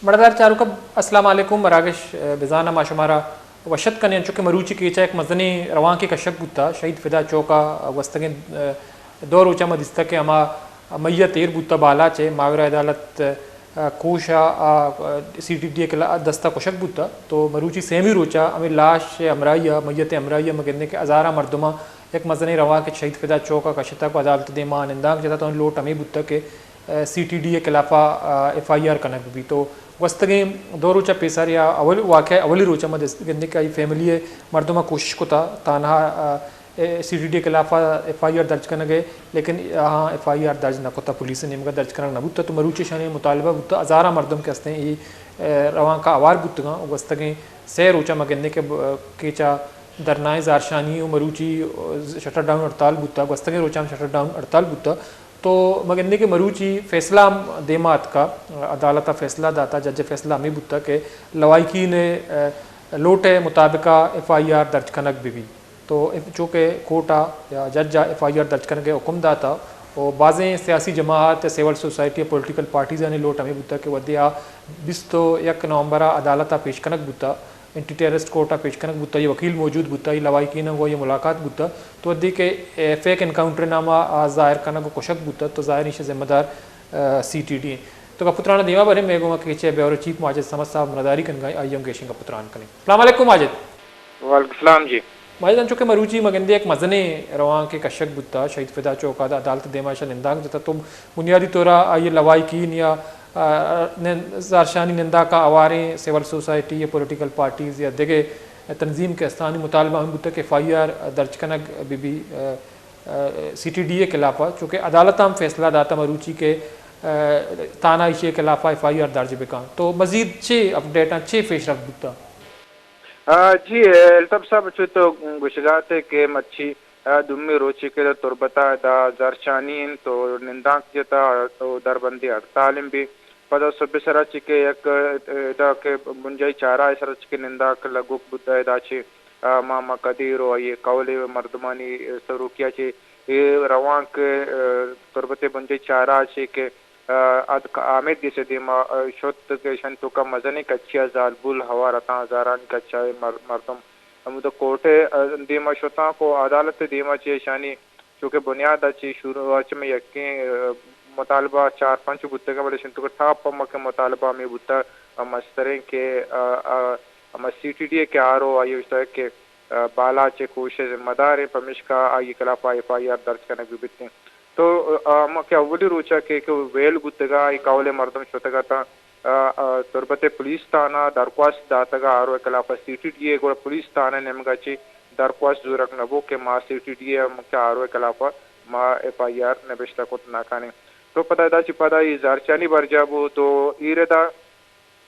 مڑدار چاروکاں، السلام علیکم۔ مراگش، ء، بزاناں ما شمارا وش اتک کنیں، انچو کہ مروچی کیچ ء یک مزنیں روانکے کشگ بوتا شہید فدا چوک ء۔ گوستگیں، ء، دو روچ ء ما دیستگ کہ ہما میت ایر بوتا بالاچ ء، ماورا عدالت، ء، کوش ء، ء، سی ٹی ڈی ء کلا-، دست ء کشگ بوتا۔ تو مروچی سیمی روچ ء ہمے لاش ء ہمراہی ء، میت ء ہمراہی ء ما گندیں کہ ہزاراں مردماں یک مزنیں روانکے شہید فدا چوک ء کشتگ و عدالت ء دیما نندانک جتا۔ تو لوٹ ہمے بوتا کہ ء، سی ٹی ڈی ء خلاف ء، ء، ایف آئی آر کنگ بہ بیت۔ تو گوستگیں دو روچ ء پیسر یا اول واقعہ اولی روچ ء ما دست گندیں کہ آئی فیملی ء مردماں کوشش کتا تانہا، ء، ء، سی ٹی ڈی ء خلاف ء ایف آئی آر درج کنگ ء، لیکن آہاں ایف آئی آر درج نہ کتا، پولیس ء نیمگ ء درج کنگ نہ بوتا۔ تو مروچی شانی مطالبہ بوتا، ہزاراں مردم کہ ہستیں اے، ء، روانک ء آوار بوتگاں و گوستگیں سہ روچ ء ما گندیں کہ ب-، کیچ ء دھرنائیں زہرشانی و مروچی، ء، شٹر ڈاؤن ہڑتال بوتا، گوستگیں روچ ء ہم شٹر ڈاؤن ہڑتال بوتا۔ تو ما گندیں کہ مروچی فیصلہ ہم دیما اتکا، عدالت ء فیصلہ داتا، جج ء فیصلہ ہمے بوتا کہ لواحقین ء، ء، لوٹ ء مطابق ء ایف آئی آر درج کنگ بہ بی۔ تو اف-، چونکہ کورٹ ء یا جج ء ایف آئی آر درج کنگ ء حکم داتا و بازیں سیاسی جماعت، سول سوسائٹی ء پولیٹیکل پارٹیز آنی لوٹ ہمے بوتا کہ وھدے آ بیست و یک نومبر ء عدالت ء پیش کنگ بوتا، اینٹی ٹیررسٹ کورٹ ء پیش کنگ بوتا، یہ وکیل موجود بوتا، یہ لواحقین ء گوں یہ ملاقات بوتا۔ تو وھدے کہ، اے، فیک انکاؤنٹر نامہ آ ظاہر کنگ و کشگ بوتگ، تو ظاہر ایشی ذمہ دار، ء، سی ٹی ڈی انت۔ تو گپ و تران ء دیما بریں، مئے گوما کہ چہ بیورو چیف ماجد صمد صاحب مداری کنگا، آئی ہم گیشیں گپ و تران کنیں۔ السلام علیکم ماجد۔ وعلیکم السلام جی۔ ماجد، انچو کہ مروچی ما گندیں یک مزنیں روانکے کشگ بوتگ شہید فدا چوک ء، عدالت ء دیما ایشاں نندانک جتگ، تو بنیادی طور ء آئی لواحقین یا، ء، نن-، زہرشانی ننداک ء ہواریں سول سوسائٹی یا پولیٹیکل پارٹیز یا دگہ تنظیم کہ استانی مطالبہ ہم بوتگ کہ ایف آئی آر درج کنگ بہ بی، ء، ء، سی ٹی ڈی ء خلاف ء، چونکہ عدالت ء ہم فیصلہ داتگ مروچی کہ، ء، تھانہ ایشی ء خلاف ء ایف آئی آر درج بکن۔ تو مزید چے اپڈیٹ آں، چے پیش رفت بوتگ؟ آ، جی، الطاف صاحب، چو تو گوشگا ات کہ مرچی، آ، دومی روچے کہ تربت ء ادا زہرشانی انت تو نندانک جتا و دربندی ہڑتال انت بی۔ پدا صبح سرا چی کہ یک، آ، ادا کہ بنجاہی چارہ سرا چی کہ نندانک لگوک بوتگ ادا چی، آ، ماما قدیر و آئی قول مردمانی سروکیا چی اے روانک، آ، تربت بنجاہی چارہ چی کہ ء، اد ک-، آمید گس ء دیما، ء، شت کہ ایشانی توکا مزنیں کچے ء زالبول ہوار اتاں، ہزارانی کچ ء مر-، مردم ہمودا کورٹ ء، ء، دیما شتاں کو عدالت ء دیما چہ ایشانی چونکہ بنیاد ء چہ شروع ء چہ مئے یکیں، ء، مطالبہ چار پنچ بوتگ، بلے ایشانی توکا ٹاپ ہم کہ مطالبہ ہمے بوتگ، ء، مستریں کہ، ء، ء، ہما سی ٹی ڈی ء کہ آر او آئی ء گوشتگ کہ ء، بالاچ ء کوش ء ذمہ دار انت، پمیشکا آئی ء خلاف ء ایف آئی آر درج کنگ بہ بیت انت۔ تو، ء، ہما کہ اولی روچ ء کہ، کہ ویل بوتگ ء، اے کہول ء مردم شتگ اتاں، ء، ء، تربت ء پولیس تھانہ ء درخواست داتگ ء آر او ء خلاف ء سی ٹی ڈی ء، گڑا پولیس تھانہ ء نیمگ ء چہ درخواست زورگ نہ بوت کہ ما سی ٹی ڈی ء کہ آر او ء خلاف ء ما ایف آئی آر نبشتہ کت نہ کنیں۔ تو پدا ادا چہ پدا اے زہرشانی برجاہ بوت تو اے ردا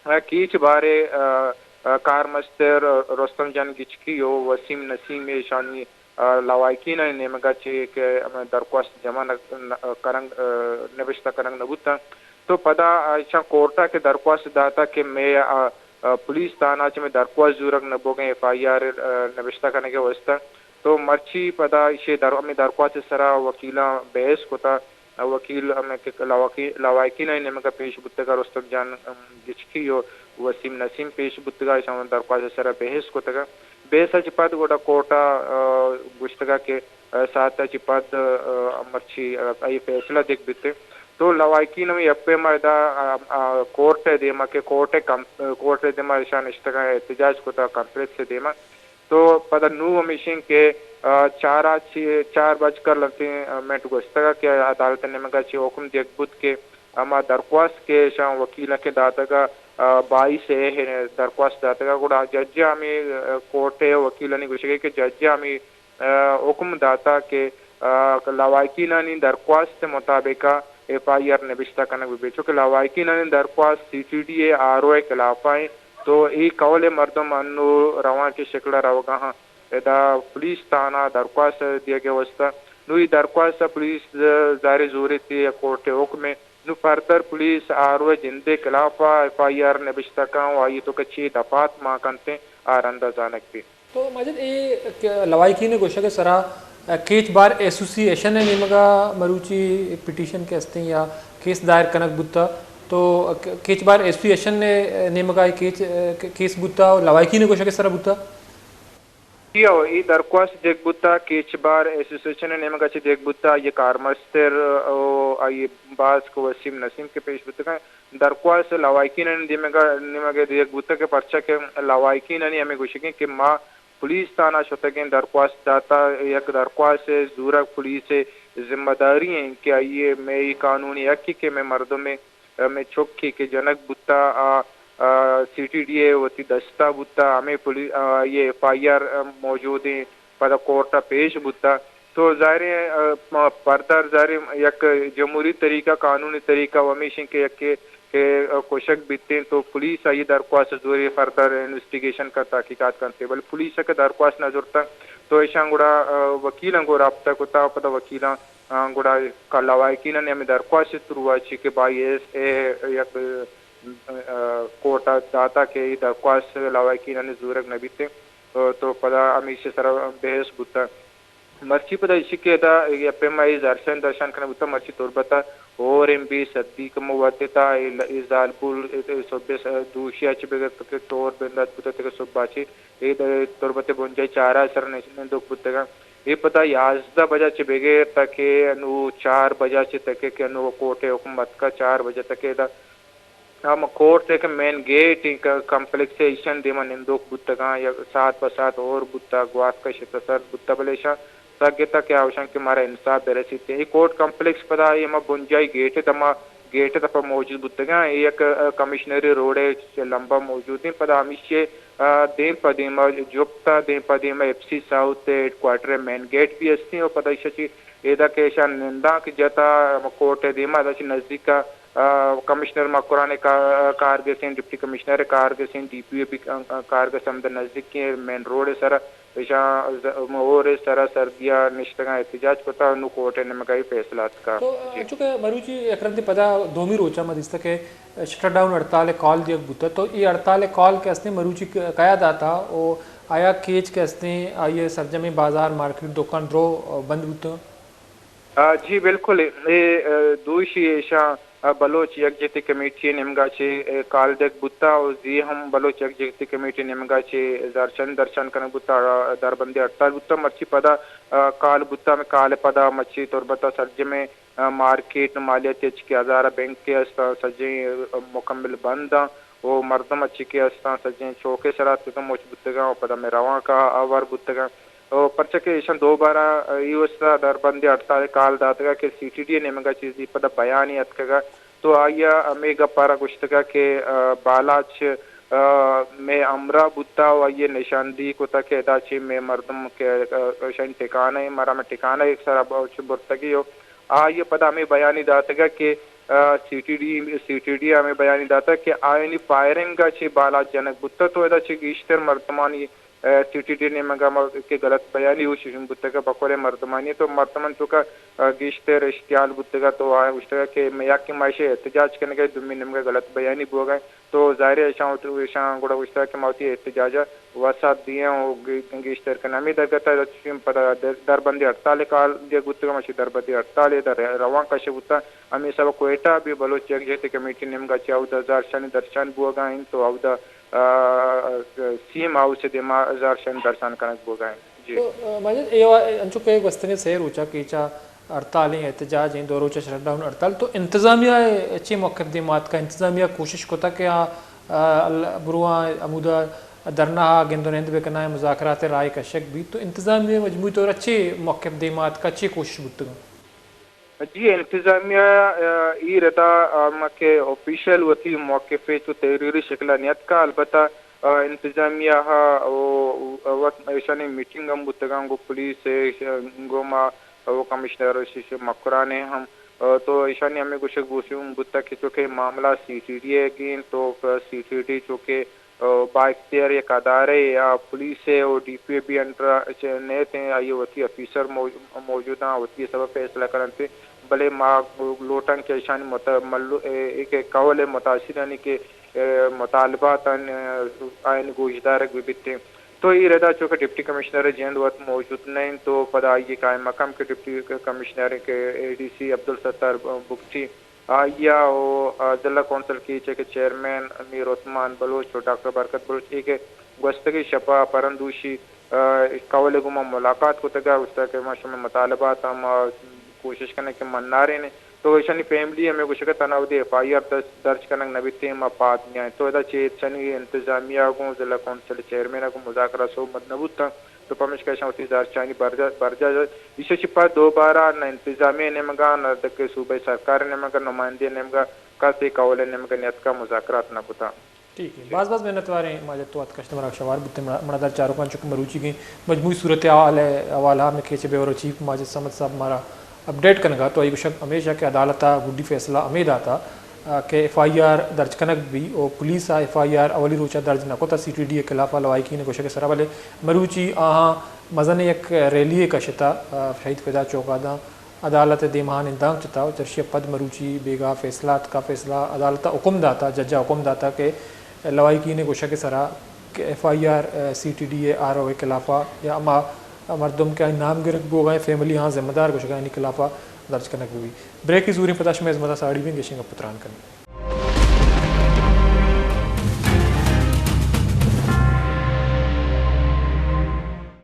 ء کیچ بارے، ء، ء، کارمستر رستم جان گچکی و وسیم نسیم ایشانی، ء، لواحقینانی نیمگا چہ کہ ہمے درخواست جمع نہ، نہ، کنگ، ء، نبشتہ کنگ نہ بوتاں۔ تو پدا ایشاں کورٹا کہ درخواست داتا کہ مئے، ء، ء، پولیس تھانہ چہ مئے درخواست زورگ نہ بوگیں ایف آئی آر، ء، نبشتہ کنگے واسطہ۔ تو مرچی پدا ایشی در-، ہمے درخواست سرا وکیلاں بحث کتا۔ وکیل ہمے کہ لواکی-، لواحقین ء نیمگ ء پیش بوتگ ء رستم جان، ام، گچکی و وسیم نسیم پیش بوتگ ء ایشاں درخواست ء سر ء بحث کتگ ء بحث ء چہ پد گڑا کورٹ ء، ء، گوشتگ ء کہ، ء، ساعت ء چہ پد، ء، مرچی، ء، اے فیصلہ دیگ بیت۔ تو لواحقین ہمے یک پیم ء ادا، ء، ء، کورٹ ء دیم ء کہ کورٹ ء کم-، کورٹ ء دیم ء ایشاں نشتگ ء احتجاج کتگ کمپلیکس ء دیم ء۔ تو پدا نوں ہمیش انت کہ، آ، چار ء چی-، چار بج کر لنٹیں، آ، منٹ گوستگ ء کہ عدالت ء نیمگ ء چہ حکم دیگ بوت کہ ہما درخواست کہ ایشاں وکیلاں کہ داتگ ء، آ، بائیس اے درخواست داتگ ء گڑا جج ء ہمے، آ، کورٹ ء وکیلانی گوشگ ء کہ جج ء ہمے، آ، حکم داتا کہ، آ، لواحقینانی درخواست ء مطابق ء ایف آئی آر نبشتہ کنگ بہ بیت، چونکہ لواحقینانی درخواست سی ٹی ڈی ء آر او ء خلاف ء انت۔ تو اے کہول ء مردم انوں روانکیں شکل ء روگ ء انت۔ ادا پولیس تھانہ درخواست دیگ ء واستہ۔ نوں اے درخواست ء پولیس ظاہر زورتی ء کورٹ ء حکم ء۔ نوں فردر پولیس آر او ء جند ء خلاف ء ایف آئی آر نبشتہ کن و آئی ء توک ء چے دپات مان کنت آ رند ء زانگ بیت۔ تو ماجد اے کہ لواحقین ء گوشگ ء سرا کیچ بار ایسوسی ایشن ء نیمگ ء مروچی پٹیشن کہ استیں یا کیس دائر کنگ بوتگ، تو ک-، کیچ بار ایسوسی ایشن ءِ نیمگ ءَ اے کیچ، ک-، کیس بوتا ءُ لواحقین ءِ گوشگ ءِ سرا بوتا؟ جی ہو، اے درخواست دیگ بوتا کیچ بار ایسوسی ایشن ءِ نیمگ ءَ چہ دیگ بوتا، آئی ءِ کارمستر ءُ آئی ءِ باسک وسیم نسیم کہ پیش بوتگ اَنت۔ درخواست لواحقین ءِ نیمگ ءَ، نیمگ ءَ دیگ بوتا کہ پرچا کہ لواحقین ءِ ہمے گوشگ اِنت کہ ما پولیس تھانہ شتگیں، درخواست داتا، یک درخواست ءِ زورگ پولیس ءِ ذمہ داری اِنت کہ آئی ءِ، مئے اے قانون ءِ حق اِنت کہ مئے مردم ءِ مئے چکے کہ جنگ بوتا، آ، آ، سی ٹی ڈی ءِ وتی دستا بوتا، ہمے پولی-، آ، آئی ءِ ایف آئی آر موجود ایں، پدا کورٹ ءَ پیش بوتا۔ تو ظاہر ایں، آ، ما فردر ظاہر ایں یک جمہوری طریقہ، قانونی طریقہ و ہمیش ایں کہ یکے کہ، آ، کشگ بیتیں تو پولیس آئی درخواست زوری فردر انویسٹیگیشن کا تحقیقات کنتے، بلے پولیس ءَ کہ درخواست نہ زرتا تو ایشاں گڑا، آ، وکیلاں گوں رابطہ کتا، پدا وکیلاں آ، گڑا لواحقینانی ہمے درخواست ءِ تھرو ءَ چی کہ بائی ایس اے یک، آ، کورٹ ءَ داتا کہ اے درخواست لواحقینانی زورگ نہ بیتیں، آ، تو پدا ہمیشی سرا بحث بوتا۔ مرچی پدا ایشی کہ ادا ایف ایم آئی زرشان درشان کنگ بوتا، مرچی تربت ءَ ہور ایم بی صدیق مودتا اے ل-، اے زالبول، اے، اے صبح س-، دوشی ءَ چہ بگر تک چور بندات بوتا تک صبح چی اے د-، تربت ءِ بنجاہی چارہ ءِ سرا نش-، نندوک بوتگاں۔ اے پدا یازدہ بجہ چہ بگر تک ءَ انو چار بجہ چہ تک ءَ کہ انو کورٹ ءِ حکم اتکا چار بجہ تک ءَ ادا ہم کورٹ ءِ کہ مین گیٹ ءِ ک-، کمپلیکس ءِ ایشان دیما نندوک بوتگاں، یک ساعت پہ ساعت ہور بوتا، گوات کشتا سر بوتا، بلے ایشاں سگتا کہ آوشان کہ مارا انصاف برسیت۔ اے کورٹ کمپلیکس پدا اے ہما بنجاہی گیٹ ءِ دما گیٹ ءِ دپا موجود بوتگاں۔ اے یک، آ، کمشنری روڈ ءِ چہ لمبا موجود ایں۔ پدا ہمیشی ءَ، آ، دیم پہ دیم ءَ جپت ءَ دیم پہ دیم ءَ ایف سی ساؤتھ ءِ ہیڈ کوارٹر ءِ مین گیٹ بھی ہستیں اور پدا ایشی چہ ادا کہ ایشاں نندانک جتا ہما کورٹ ءِ دیما ادا چہ نزدیک ءَ، آ، کمشنر مکران ءِ کا-، کارگس ایں، ڈپٹی کمشنر ءِ کارگس ایں، ڈی پی او بھی، آ، کارگس ہمدا نزدیک ایں مین روڈ ءِ سرا۔ ایشاں ز-، ہور ءِ سرا سردی ءَ نشتگاں احتجاج کتا، نوں کورٹ ءِ نیمگا اے فیصلہ اتکا۔ تو جی۔ انچو کہ مروچی یک رندے پدا دومی روچا ما دیستا کہ شٹر ڈاؤن ہڑتال ءِ کال دیگ بوتا، تو اے ہڑتال ءِ کال کہ استیں مروچی ک-، کیا داتا او آیا کیچ کہ استیں آئی ءِ سرجمیں بازار مارکیٹ دکان درو بند بوتاں؟ آ، جی بالکل، اے، اے، دوشی ایشاں آ، بلوچ یکجہتی کمیٹی ءِ نیمگا چہ، اے، کال دیگ بوتا و زی ہم بلوچ یکجہتی کمیٹی ءِ نیمگا چہ زرشانی درشان کنگ بوتا، آ، دربندی ہڑتال بوتا، مرچی پدا، آ، کال بوتا، ہمے کال ءِ پدا مچی تربت ءِ سرجمیں، آ، مارکیٹ، مالیاتی اچ کہ ہزارہ بینک کہ استاں، سجیں، آ، مکمل بند آں و مردم اچ کہ استاں، سجیں چوک ءِ سرا اتکگاں، مچ بوتگاں و پدا ہمے روانک ءَ آوار بوتگاں۔ و پرچا کہ ایشاں دوبارہ اے واستا دربندی ہڑتال ءِ کال داتگ کہ سی ٹی ڈی ءِ نیمگا چیزے پدا بیانے اتکگ تو آئی ءَ ہمے گپ ءَ را گوشتگ کہ، آ، بالاچ، آ، مئے ہمراہ بوتا و آئی ءَ نشاندہی کتا کہ ادا چہ مئے مردم کہ، آ، ایشانی ٹکانہ ایں، مارا ہمے ٹکانہ ءِ سرا چہ برتگی و آئی ءَ پدا ہمے بیانے داتگ کہ، آ، C T D, C T D ءَ ہمے بیانے داتگ کہ آیانی فائرنگ ءَ چہ بالاچ جنگ بوتا تو ادا چہ گیشتر مردمانی سی ٹی ڈی ءِ نیمگ ءَ ما کہ غلط بیانی اوشتاتگ بوتگ، بقول مردمانی تو مردمان چوکا، آ، گیشتر اشتعال بوتگ تو آ گوشتگ کہ ما یکے ما ایشی احتجاج کنگ ءَ، دومی نیمگ ءَ غلط بیانی بوگ ءَ تو ظاہر ہے ایشاں وت-، ایشاں گڑا گوشتگ کہ ما وتی احتجاج ءَ وسعت دیاں و گی-، گیشتر کناں۔ ہمے درگت ءَ چوشیں پدا در-، دربندی ہڑتال ءِ کال دیگ بوتگ، ماشی دربندی ہڑتال ءِ در روان کش بوتگ۔ ہمے سبب کوئٹہ بھی بلوچ یکجہتی کمیٹی نیمگ ءَ چہ اودا زرشانی درشان بوگ ءَ انت تو اودا آ، سیم ہاؤس ءِ دیما زرشانی درشان کنگ بوگ ءَ انت۔ جی۔ تو، آ، ماجد، اے وا-، انچو کہ گوستگیں سے روچ ءَ کیچ ءَ ہڑتال ایں، احتجاج ایں، دو روچ ءَ شٹ ڈاؤن ہڑتال، تو انتظامیہ ءَ چے موقف دیما اتکا؟ انتظامیہ کوشش کتا کہ آ، آ، ال-، برواں ہمودا دھرنا ءَ گند و نند بکناں، مذاکرات ءِ راہ ءَ کشگ بیت، تو انتظامیہ مجموعی طور ءَ چے موقف دیما اتکا، چے کوشش بوتگاں؟ جی، انتظامیہ، آ، اے ردا، آ، ما کہ آفیشل وتی موقف ءَ چو تحریری شکل ءَ نیاتکا، البتہ، آ، انتظامیہ ءَ و-، وت ایشانی میٹنگ ہم بوتگاں گوں پولیس ءَ، گوں ما و کمشنر شش مکران ءَ ہم، آ، تو ایشانی ہمے گوشگ گوشگ بوتگ کہ چونکہ معاملہ سی ٹی ڈی ءِ گین تو سی ٹی ڈی چونکہ ءُ بااختیار یک ادارہ ءَ یا پولیس ءَ ءُ D P O B under ءَ چہ نیت ایں، آئی ءَ وتی آفیسر مو-، موجود آں، وتی حساب ءَ فیصلہ کن انت، بلے ما لوٹاں کہ ایشانی مت-، ملو-، اے، اے کہ قول ءِ متاثرانی کہ، اے، مطالبات آں، آیانی گوشدارگ بہ بیت ایں۔ تو اے ردا چونکہ ڈپٹی کمشنر ءِ جند وت موجود نہ انت، تو پدا آئی ءِ قائم مقام کہ ڈپٹی کمشنر کہ اے ڈی سی عبدالستار بگٹی آئی ءَ و، آ، ضلع کونسل کیچ ءِ کہ چیئرمین میر عثمان بلوچ و ڈاکٹر برکت بلوچ اے کہ گوستگیں شپ ءَ پرندوشی، آ، کہول ءَ گوں ما ملاقات کتگ ءَ گوشتگ کہ ما شمئے مطالبات ءَ ما کوشش کنیں کہ منارین ایں۔ تو ایشانی فیملی ہمے گوشگ ءَ تھنا وتی ایف آئی آر درج، درج کنگ نہ بیت ایں، ما پاد نیاں۔ تو ادا چے ایشانی انتظامیہ ءَ گوں ضلع کونسل چیئرمین ءَ گوں مذاکرہ سوب مت نہ بوتاں؟ تو پمیشکا ایشاں وتی زہرچانی برجا، برجا ایشی چہ پد دوبارہ نہ انتظامیہ ءِ نیمگا، نہ دگہ صوبائی سرکار ءِ نیمگا، نمائندے ءِ نیمگا کس اے کہول ءِ نیمگا نیتکا مذاکرات نہ کتا۔ ٹھیک ہے، باز باز منت واریں ماجد، تو اتکش، مارا شوار بوتے۔ مڑا، مڑا در چاروکاں چونکہ مروچی گیں مجموعی صورتحال ءِ حوالہ ءَ ہمے کیچ ءِ بیورو چیف ماجد صمد صاحب مارا اپڈیٹ کنگا، تو آئی گوشگ ہمیش ءَ کہ عدالت ءَ گڈی فیصلہ ہمے داتا، آ، کہ ایف آئی آر درج کنگ بی و پولیس ءَ ایف آئی آر اولی روچ ءَ درج نہ کتا سی ٹی ڈی ءِ خلاف ءَ لواحقین ءِ گوشگ ءِ سرا، بلے مروچی آہاں مزنیں یک ریلی ءَ کشتا، آ، شہید فدا چوک ءَ داں عدالت ءِ دیما نندانک جتا و چرشی ءَ پد مروچی بیگاہ فیصلہ اتکا، فیصلہ عدالت ءَ حکم داتا، جج ءَ حکم داتا کہ لواحقین ءِ گوشگ ءِ سرا کہ ایف آئی آر، آ، سی ٹی ڈی ءِ آر او ءِ خلاف ءَ یا ہما مردم کہ آئی نام گرگ بوگ ءَ ایں، فیملی آہاں ذمہ دار گوشگ ءَ، آنی خلاف ءَ درج کنگ بہ بی۔ بریکے زوریں، پدا شمئے ہزمت ءَ ساڑی بیں، گیشیں گپ ءُ تران کنیں۔